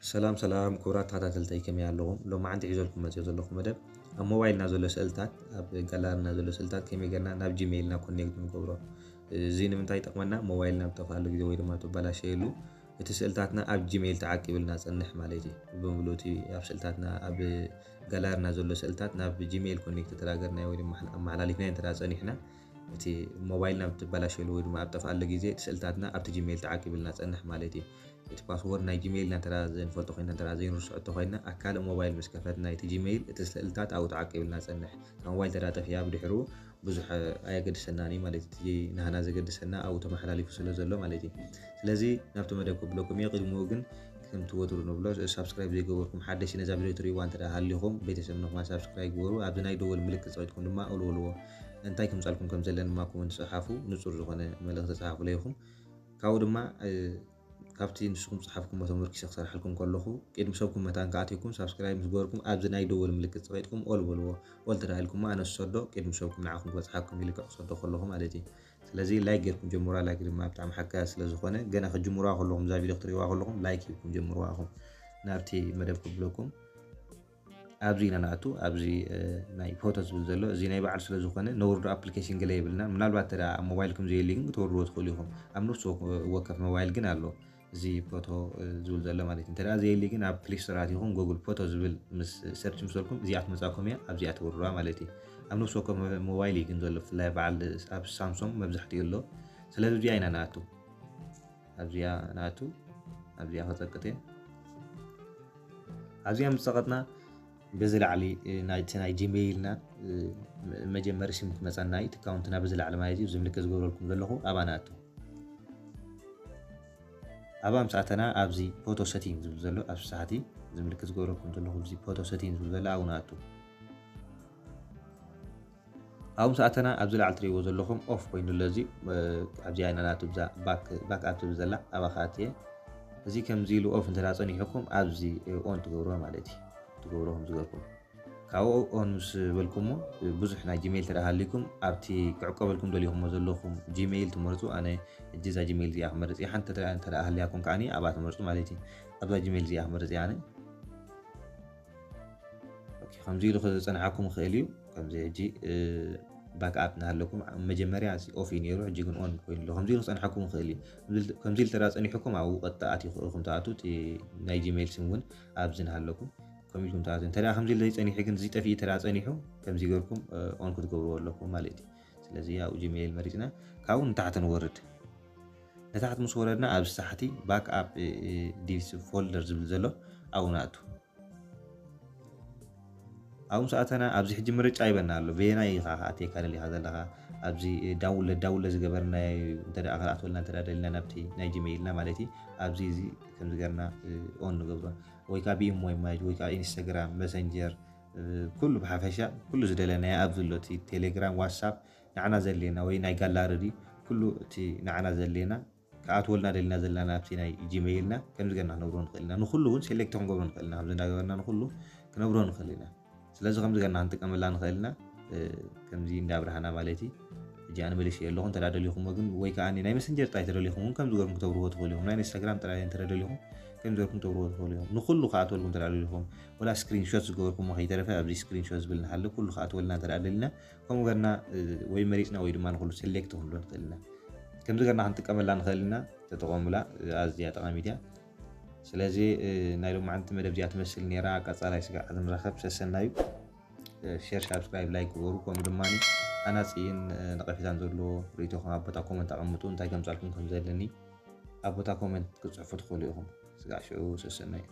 ሰላም ሰላም ክቡራት ተኸታተልተይ፣ ከመይ ኣለኹም? ሎማዓንቲ ሒዘልኩም መፅዮ ዘለኹ መደብ ኣብ ሞባይልና ዘሎ ስእልታት፣ ኣብ ጋላርና ዘሎ ስእልታት ከመይ ጌርና ናብ ጂሜይልና ኮኔክት ንገብሮ። እዚ ንምንታይ ይጠቕመና? ሞባይልና ኣብ ጠፍኣሉ ግዜ ወይ ድማ ተበላሸየሉ እቲ ስእልታትና ኣብ ጂሜይል ተዓቂብልና ጸንሕ ማለት እዩ። ብምሉእ እቲ ኣብ ስእልታትና ኣብ ጋላርና ዘሎ ስእልታት ናብ ጂሜይል ኮኔክት ተዳገርናዮ ወይ ድማ ኣመሓላሊፍናዮ እንተ ጸኒሕና፣ እቲ ሞባይልና ኣብ ትበላሸሉ ወይ ድማ ኣብ ጠፍኣሉ ግዜ እቲ ስእልታትና ኣብቲ ጂሜይል ተዓቂብልና ጸንሕ ማለት እዩ። እቲ ፓስወርድ ናይ ጂሜይልና እንተ ዘይንፈልጦ ኮይና፣ እንተ ዘይንርስዖ እንተ ኮይና፣ ኣብ ካልእ ሞባይል ምስ ከፈትና እቲ ጂሜይል እቲ ስእልታት ኣብኡ ተዓቂብልና ጸንሕ። እታ ሞባይል እንተ ጠፊኣ ብድሕሩ ብዙሕ ኣየገድሰናን እዩ ማለት እዩ። እቲ ናህና ዘገድሰና ኣብኡ ተመሓላሊፉ ስለ ዘሎ ማለት እዩ። ስለዚ ናብቲ መደብ ከብለኩም እየ። ቅድሚኡ ግን ከምቲ ወትሩ ንብሎ ሳብስክራይብ ዘይገበርኩም ሓደሽቲ ነዛ ቪድዮ ትርእይዋ እንተ ደኣ ሃሊኹም ቤተሰብ ንኹማ ሳብስክራይብ ግበሩ። ኣብዚ ናይ ደወል ምልክት ጸቂጥኩም ድማ ኣውልውልዎ። እንታይ ክምጻልኩም ከም ዘለን ድማ ኮመንት ጸሓፉ። ንጹር ዝኾነ መልእኽቲ ጸሓፉለይ ኢኹም። ካብኡ ድማ እ፣ ካብቲ ንስኹም ጸሓፍኩሞ ተመርኪሰ ክሰርሓልኩም ከለኹ ቅድሚ ሰብኩም መታን ከኣትየኩም ሳብስክራይብ ምስ ገበርኩም ኣብዚ ናይ ደወል ምልክት ጸቂጥኩም ኦል በልዎ። ኦል ተዳሂልኩሞ ኣነ ዝሰዶ ቅድሚ ሰብኩም ንዓኹም ክበጽሓኩም ኢሉ ክሰዶ ከለኹ ማለት እዩ። ስለዚ ላይክ ጌርኩም ጀምሩዋ። ላይክ ድማ ብጣዕሚ ሓጋዚ ስለ ዝኾነ ገና ክጅምሩዋ ከለኹም እዛ ቪድዮ ክትርእይዋ ከለኹም ላይክ ሂብኩም ጀምሩዋ ኢኹም። ናብቲ መደብ ክብለኩም ኣብዚ ኢና ንኣቱ። ኣብዚ እ፣ ናይ ፎቶ ዝብል ዘሎ እዚ ናይ ባዕሉ ስለ ዝኾነ ነውርዶ ኣፕሊኬሽን ገለ የብልና። ምናልባት እንተ ደኣ ኣብ ሞባይልኩም ዘየሊ ግን ክተውርድዎ ትኽእሉ ኢኹም። ኣብ ነፍሲ ወከ- ወከፍ ሞባይል ግን ኣሎ እዚ ፎቶ እ፣ ዝብል ዘሎ ማለት እዩ። እንተ ደኣ ዘየሊ ግን ኣብ ፕሌይ ስቶር ኣቲኹም ጉግል ፎቶ ዝብል ምስ ሰርች ምስ በልኩም እዚኣ ትመጻኩም እያ። ኣብዚኣ ተውርድዋ ማለት እዩ። ኣብ ነፍሲ ወከፍ ሞ- ሞባይል እዩ ግን ዘሎ፣ ብፍላይ በዓል ኣብ ሳምሶንግ መብዛሕትኡ ኣሎ። ስለዚ ኣብዚኣ ኢና ንኣቱ። ኣብዚኣ ንኣቱ። ኣብዚኣ ክጸቅጥ እየ። ኣብዚኣ ምስ ጸቀጥና በዚ ላዕሊ እ፣ ናይቲ ናይ ጂሜይልና እ፣ መ- መጀመሪ ስም ክመጸና እዩ። እቲ ኣካውንትና በዚ ላዕሊ ማለት እዩ። እዚ ምልክት ዝገብረልኩም ዘለኹ ኣብኣ ንኣቱ። ኣብኣ ምስ ኣተና ኣብዚ ፎቶ ሰቲንግ ዝብል ዘሎ ኣብዚ ሳሕቲ እዚ ምልክት ዝገብረልኩም ዘለኹ እዚ ፎቶ ሰቲንግ ዝብል ዘሎ ኣብኡ ንኣቱ። ኣብኡ ምስ ኣተና ኣብዚ ላዕሊ ትርእይዎ ዘለኹም ኦፍ ኮይኑ ኣሎ። እዚ እ፣ ኣብዚኣ ኢና ናቱ ብዛ ባክ ባክ ኣፕ ትብል ዘላ ኣብኣ ክኣትየ። እዚ ከምዚ ኢሉ ኦፍ እንተ ጸኒሕኩም ኣብዚ እ፣ ኦን ትገብርዎ ማለት እዩ። ትገብርዎ ከም ዝገርኩም ካብኡ ኦን ምስ በልኩሞ እ፣ ብዙሕ ናይ ጂሜይል ተደኣ ሃሊኩም ኣብቲ ክዕቆበልኩም ደሊኹሞ ዘለኹም ጂሜይል ትመርጹ። ኣነ እጂ እዛ ጂሜይል እዚኣ ክመርጽ እየ። ሓንቲ ተደኣ እንተ ደኣ ሃልያኩም ከዓኒ ኣብኣ ትመርጹ ማለት እዩ። ኣብዛ ጂሜይል እዚኣ ክመርጽ እየ ኣነ። ኦኬ፣ ከምዚ ኢሉ ክጸንሓኩም ይኽእል እዩ። ከምዚ ሕጂ እ፣ ባክኣፕ እናሃለኩም መጀመርያ እዚ ኦፍ እዩ ነይሩ፣ ሕጂ ግን ኦን ኮይኑ ኣሎ። ከምዚ ኢሉ ክጸንሓኩም ይኽእል እዩ። ከምዚ ኢሉ- ከምዚ ኢሉ ተዳ ጸኒሕኩም ኣብኡ ቀጥታ ኣትኹም ትኣቱ። እቲ ናይ ጂሜይል ስም እውን ኣብዚ እናሃለኩም ከምኡ ኢልኩም ትኣቱ። እንተ ደኣ ከምዚ ኢሉ ዘይጸኒሑ ግን እዚ ጠፊኡ ተዳ ጸኒሑ ከምዚ ገርኩም እ፣ ኦን ክትገብርዎ ኣለኩም ማለት እዩ። ስለዚ ኣብኡ ጂሜይል መሪጽና ካብኡ ንታሕቲ ንወርድ። ንታሕቲ ምስ ወረድና ኣብዚ ታሕቲ ባክኣፕ እ፣ እ፣ ዲስ ፎልደር ዝብል ዘሎ ኣብኡ ንኣቱ። ኣብኡ ምስ ኣተና ኣብዚ ሕጂ ምርጫ ይበና ኣሎ። በየናይ ኢኻ ከኣትየካ ደሊኻ ዘለኻ? ኣብዚ ዳውንሎድ ዳውንሎድ ዝገበርናዮ እንተ ደኣ ክኣትወልና እንተ ደኣ ደሊና ናብቲ ናይ ጂሜይልና ማለት እዩ። ኣብዚ እዚ ከምዚ ገርና እ፣ ኦን ንገብሮ ወይ ከዓ ብኢሞ ኢማጅ ወይ ከዓ ኢንስታግራም መሰንጀር እ፣ ኩሉ ብሓፈሻ ኩሉ ዝደለናዮ ኣብዚ ኣሎ እቲ ቴሌግራም ዋትሳፕ ንዓና ዘድልየና ወይ ናይ ጋላሪ ድዩ ኩሉ እቲ ንዓና ዘድልየና ክኣትወልና ደሊና ዘለና ናብቲ ናይ ጂሜይልና ከምዚ ገርና ክነብሮ ንኽእል ኢና። ንኹሉ እውን ሴሌክት ክንገብሮ ንኽእል ኢና። ከምዚ እንዳገበርና ንኹሉ ክነብሮ ንኽእል ኢና። ስለዚ ከምዚ ገርና ክንጥቀመላ ንኽእል ኢና። እ፣ ከምዚ እንዳብርሃና ማለት እዩ። ሕጂ ኣነ መሊሰ ኣለኹ። እንተ ደኣ ደሊኹሞ ግን ወይ ከዓ ናይ መሰንጀር ጥራይ ተደሊኹም እውን ከምዚ ገርኩም ክተብርዎ ትኽእሉ ኢኹም። ናይ ኢንስታግራም ጥራይ እንተ ደሊኹም ከምዚ ገርኩም ክተብርዎ ትኽእሉ ኢኹም። ንኹሉ ክኣትወልኩም እንተ ደኣ ደሊኹም ወላ ስክሪንሾት ዝገበርኩሞ ከይተረፈ ኣብዚ ስክሪንሾት ዝብል ንሃለ ኩሉ ክኣትወልና እንተ ደኣ ደሊና ከምኡ ገርና እ፣ ወይ መሪጽና ወይ ድማ ንኹሉ ሴሌክት ክንብሎ ንኽእል ኢና። ከምዚ ገርና ክንጥቀመላ ንኽእል ኢና። ተጠቐሙላ። ኣዝያ ጠቓሚት እያ። ስለዚ እ፣ ናይ ሎማዓንቲ መደብ እዚኣ ትመስል ነይራ። ቀጻላይ ስጋዕ ክንራኸብ ሰሰናዩ። እ፣ ሼር ሳብስክራይብ ላይክ ግበሩ። ከምኡ ድማ ሃናጺን እ፣ ነቐፌታን ዘለዎ ርእይቶኹም ኣብ ቦታ ኮመንት ኣቐምጡ። እንታይ ከምጻልኩም ከም ዘለኒ ኣብ ቦታ ኮመንት ክትጽሕፉ ትኽእሉ ኢኹም። ስጋዕ ሽዑ ሰሰናዩ።